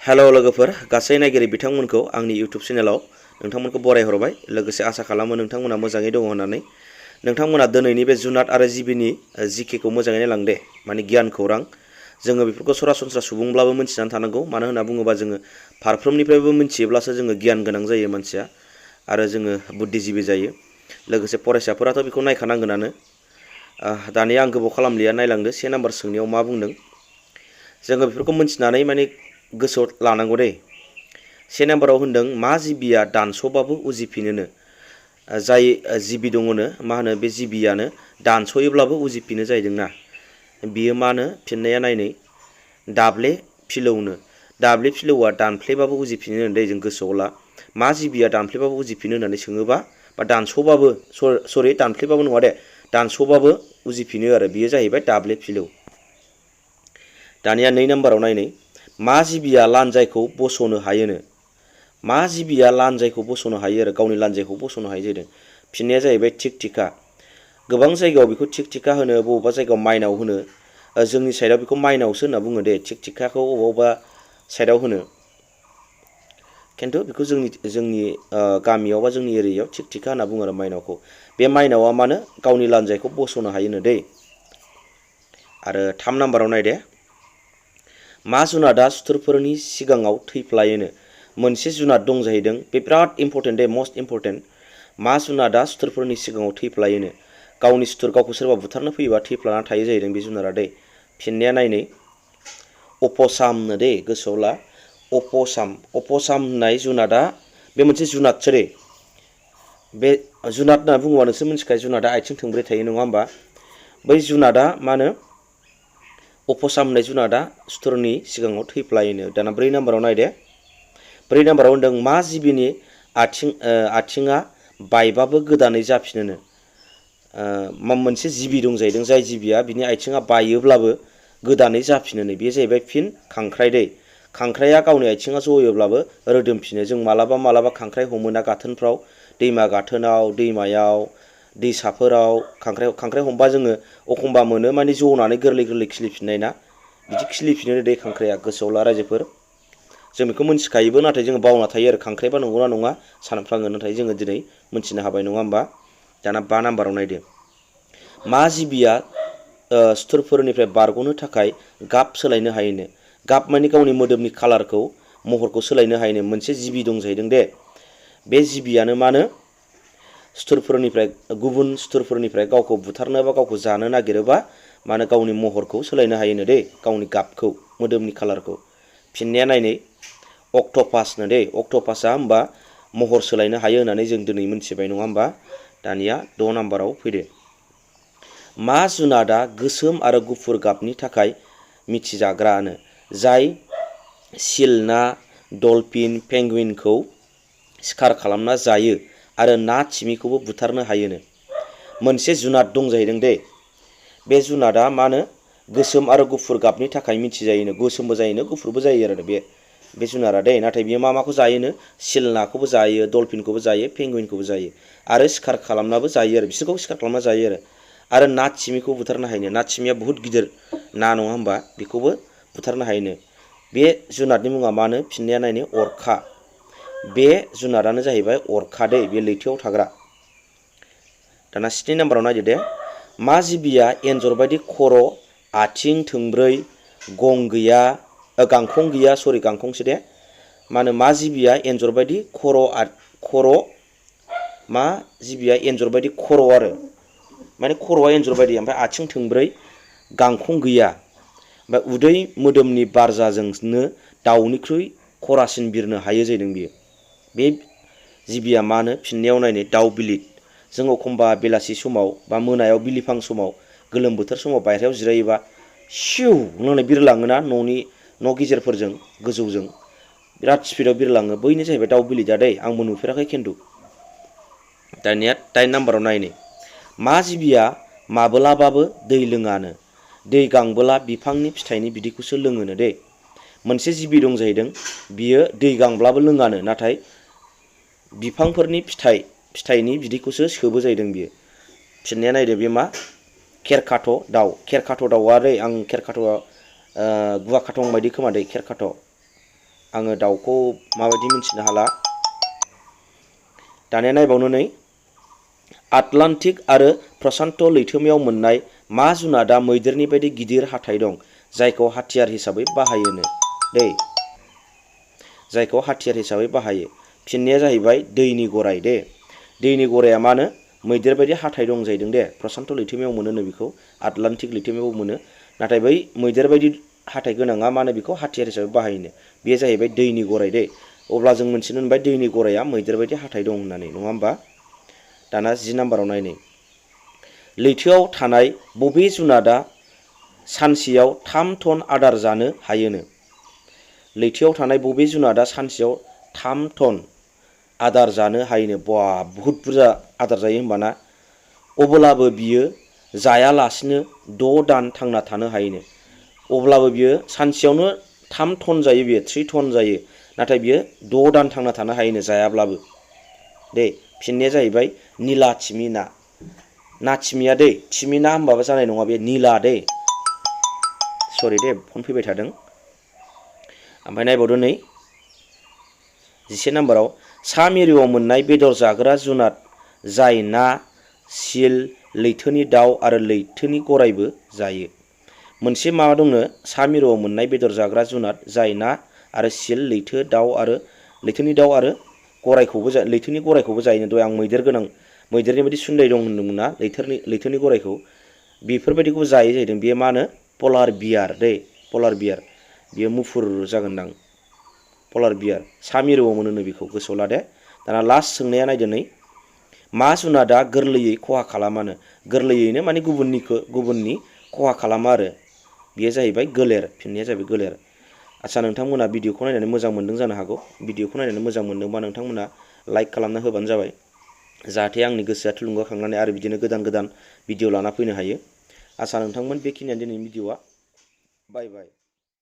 Hello लोगोफोर गासै नायगिरि बिथांमोनखौ आंनि इउट्युब चेनेलाव नोंथांमोनखौ बरायहरबाय लोगोसे आसा खालामो नोंथांमोना मोजाङै दङ होननानै नोंथांमोना दिनैनि बे जुनाद आरो जिबिनि जिकेखौ मोजाङै नायलां दे माने गियान खौरां जोङो बेफोरखौ सरासनस्रा सुबुंब्लाबो मिथिनानै थानांगौ मानो होनना बुङोबा जोङो फारफ्रोमनिफ्रायबो मिथियोब्लासो जोङो गियान गोनां जायो मानसिया आरो जोङो बुद्धिजिबि जायो लोगोसे फरायसाफोराथ' बेखौ नायखानांगोनानो दानिया आं गोबाव खालामलिया नायलांदो 1 नाम्बार सोंनायाव मा बुंदों जोङो बेफोरखौ मिथिनानै माने गोसोआव लानांगौ दे 1 नाम्बाराव होनदों मा जिबिया दानस'बाबो उजिफिनोनो जाय जिबि दङनो मा होनो बे जिबियानो दानस'योब्लाबो उजिफिनो जाहैदोंना बियो मा होनो फिननाया नायनै दाब्ले फिलौनो दाब्ले फिलौआ दानफ्लेबाबो उजिफिनो दे जों गोसोआव ला मा जिबिया दानफ्लेबाबो उजिफिनो होननानै सोङोबा बा दानस'बाबो सरि दानफ्लेबाबो नङा दे दानस'बाबो उजिफिनो आरो बियो जाहैबाय दाब्ले फिलौ दानिया 2 नाम्बाराव नायनै मा जिबिया लानजायखौ बस'नो हायोनो मा जिबिया लानजायखौ बस'नो हायो आरो गावनि लानजायखौ बस'नो हायो जाहैदों फिननाया जाहैबाय थिक-थिखा गोबां जायगायाव बेखौ थिक-थिखा होनो बबेबा जायगायाव माइनाव होनो जोंनि साइडआव बेखौ माइनावसो होनना बुङो दे थिक-थिखाखौ बबेबा साइडआव होनो खिन्थु बेखौ जोंनि गामियाव बा जोंनि एरियायाव थिक-थिखा होनना बुङो आरो माइनावखौ बे माइनावा मानो गावनि लानजायखौ बस'नो हायोनो दै आरो 3 नाम्बाराव नायदे मा जुनादा सुथुरफोरनि सिगाङाव थैफ्लायोनो मोनसे जुनाद दं जाहैदों बे बिराद इम्पर्टेन्ट दे मस्ट इम्पर्टेन्ट मा जुनादा सुथुरफोरनि सिगाङाव थैफ्लायोनो गावनि सुथुर गावखौ सोरबा बुथारनो फैयोबा थैफ्लाना थायो जाहैदों बे जुनादा दै फिननाया नायनै अपसामनो दै गोसोआव ला अपसाम होननाय जुनादा बे मोनसे जुनादसो दै बे जुनाद होनना बुङोबा नोंसोर मिथिखायो जुनादा आथिं थोंब्रै थायो नङा होमबा बै जुनादा मा होनो अपसाम होननाय जुनादा सुथुरनि सिगाङाव थैफ्लायोनो दाना 4 नाम्बाराव नायदे 4 नाम्बाराव होनदों मा जिबिनि आथिङा बायबाबो गोदानै जाफिनोनो मोनसे जिबि दं जाहैदों जाय जिबिया बिनि आथिङा बायोब्लाबो गोदानै जाफिनोनो बेयो जाहैबाय फिन खांख्राइ दै खांख्राइया गावनि आथिङा जयोब्लाबो रोदोमफिनो जों मालाबा खांख्राइ हमोना गाथोनफ्राव दैमा गाथोनाव दैमायाव दैसाफोराव खांख्राइ हमबा जोङो एखमबा मोनो माने जनानै गोरलै खिलिफिननाय ना बिदि खिलिफिनो दै खांख्राइया गोसोआव ला रायजोफोर जों बेखौ मिथिखायोबो नाथाय जोङो बावना थायो आरो खांख्राइबा नंगौना नङा सानफ्राङो नाथाय जोङो दिनै मिथिनो हाबाय नङा होमबा दाना 5 नाम्बाराव नायदो मा जिबिया सुथुरफोरनिफ्राय बारग'नो थाखाय गाब सोलायनो हायोनो गाब माने गावनि मोदोमनि कालारखौ महरखौ सोलायनो हायोनो मोनसे जिबि दं जाहैदों दे बे जिबियानो मानो गुबुन सुथुरफोरनिफ्राय गावखौ बुथारनो बा गावखौ जानो नागिरोबा मानो गावनि महरखौ सोलायनो हायोनो दे गावनि गाबखौ मोदोमनि कालारखौ फिननाया नायनै अक्ट'पासनो दे अक्ट'पासआ होमबा महर सोलायनो हायो होननानै जों दिनै मिथिबाय नङा होमबा दानिया 6 नाम्बाराव फैदो मा जुनादा गोसोम आरो गुफुर गाबनि थाखाय मिथिजाग्रानो जाय सिल ना डलफिन पेंगुइनखौ शिकार खालामना जायो आरो ना थिमिखौबो बुथारनो हायोनो मोनसे जुनाद दं जाहैदों दे बे जुनादा मानो गोसोम आरो गुफुर गाबनि थाखाय मिथिजायोनो गोसोमबो जायोनो गुफुरबो जायो आरो बे जुनारा दे नाथाय बियो माखौ जायोनो सिल नाखौबो जायो डलफिनखौबो जायो पेंगुइनखौबो जायो आरो शिकार खालामनाबो जायो आरो बिसोरखौ शिकार खालामना जायो आरो ना थिमिखौ बुथारनो हायोनो ना थिमिया बहुत गिदिर ना नङा होमबा बेखौबो बुथारनो हायोनो बे जुनादनि मुङा मानो फिननाया नायनो अरखा बे जुनादानो जाहैबाय अरखा दै बे लैथोआव थाग्रा दाना 7 नाम्बाराव नायदो दे मा जिबिया एन्जर बायदि खर' आथिं थोंब्रै गांखं गैया गांखंसो दे मा जिबिया एन्जर बायदि मा जिबिया एन्जर बायदि खर' आरो माने खर'आ एन्जर बायदि ओमफ्राय आथिं थोंब्रै गांखं गैया ओमफ्राय उदै मोदोमनि बारजाजोंनो दाउनिख्रुइ खरासिन बिरनो हायो जाहैदों बियो बे जिबिया मानो फिननायाव नायनो दाउ बिलिद जों एखमबा बेलासि समाव बा मोनायाव बिलिफां समाव गोलोम बोथोर समाव बायह्रायाव जिरायोबा सिउ होननानै बिरलाङोना न' गेजेरफोरजों गोजौजों बिराद स्पिडआव बिरलाङो बैनो जाहैबाय दाउ बिलिदा दै आंबो नुफेराखै खिन्थु दानिया 8 नाम्बाराव नायनो मा जिबिया माब्लाबाबो दै लोङानो दै गांबोला बिफांनि फिथाइनि बिदैखौसो लोङोनो दै मोनसे जिबि दं जाहैदों बियो दै गांब्लाबो लोङानो नाथाय बिफांफोरनि फिथाइनि बिदैखौसो सोबो जाहैदों बियो फिननाया नायदो बे मा खेरखाथ' दाउआ दै आं खेरखाथ'आ गुवाखाथं बायदि खोमा दै खेरखाथ' आङो दाउखौ माबायदि मिन्थिनो हाला। दानिया नायबावनो नै आटलान्टिक आरो प्रशान्त लैथोमायाव मोननाय मा जुनादा मैदेरनि बायदि गिदिर हाथाइ दं जायखौ हाथियार हिसाबै बाहायोनो दै जायखौ हाथियार हिसाबै बाहायो। फिननाया जाहैबाय दैनि गराय दे। दैनि गराया मानो मैदेर बायदि हाथाइ दं जाहैदों दे। प्रशान्त लैथोमायाव मोनो बेखौ, आटलान्टिक लैथोमायाव मोनो। नाथाय बै मैदेर बायदि हाथाइ गोनाङा मानो बेखौ हाथियार हिसाबै बाहायोनो। बेयो जाहैबाय दैनि गराय दे। अब्ला जों मिथिनो मोनबाय दैनि गराया मैदेर बायदि हाथाइ दं होननानै, नङा होमबा? दाना 10 नाम्बाराव नायनो। लैथोआव थानाय बबे जुनादा सानसेयाव 3 टन आदार जानो हायोनो? लैथोआव थानाय बबे जुनादा सानसेयाव 3 टन आदार जानो हायोनो? बा बहुत बुरजा आदार जायो होमबाना। अब्लाबो बियो जायालासिनो 6 दान थांना थानो हायोनो। अब्लाबो बियो सानसेयावनो 3 टन जायो, बियो 3 टन जायो, नाथाय बियो 6 दान थांना थानो हायोनो जायाब्लाबो दे। फिननाया जाहैबाय निला थिमि ना। ना थिमिया दै, थिमि ना होमबाबो जानाय नङा, बे निला दै। सरि दे, फन फैबाय थादों। ओमफ्राय नायबावदो नै 11 नाम्बाराव सा मिरुआव मोननाय बेदर जाग्रा जुनाद जाय ना, सिल, लैथोनि दाउ आरो लैथोनि गरायबो जायो। मोनसे मा दंनो सा मिरुआव मोननाय बेदर जाग्रा जुनाद जाय ना आरो सिल, लैथोनि दाउ आरो लैथोनि गरायखौबो जायो। दहाय आं मैदेर गोनां, मैदेरनि बायदि सुन्दाय दं होनदोंमोन ना लैथोनि गरायखौ, बेफोरबायदिखौबो जायो जाहैदों। बेयो मा होनो पलार बियार दै, पलार बियार। बियो मुफुर जागोनदां, पलार बियार। सा मिरुआव मोनोनो बेखौ, गोसोआव ला दे। दाना लास्ट सोंनाया नायदो नै मा जुनादा गोरलैयै खहा खालामानो? गोरलैयैनो माने गुबुननि खहा खालामा आरो। बेयो जाहैबाय गोलेर। फिननाया जाहैबाय गोलेर। आच्चा, नोंथांमोना भिडिअखौ नायनानै मोजां मोन्दों जानो हागौ। भिडिअखौ नायनानै मोजां मोन्दोंबा नोंथांमोना लाइक खालामना होबानो जाबाय, जाहाथे आंनि गोसोआ थुलुंगाखांनानै आरो बिदिनो गोदान गोदान भिडिअ लाना फैनो हायो। आच्चा, नोंथांमोन बेखिनियानो दिनैनि भिडिअआ। बाय बाय।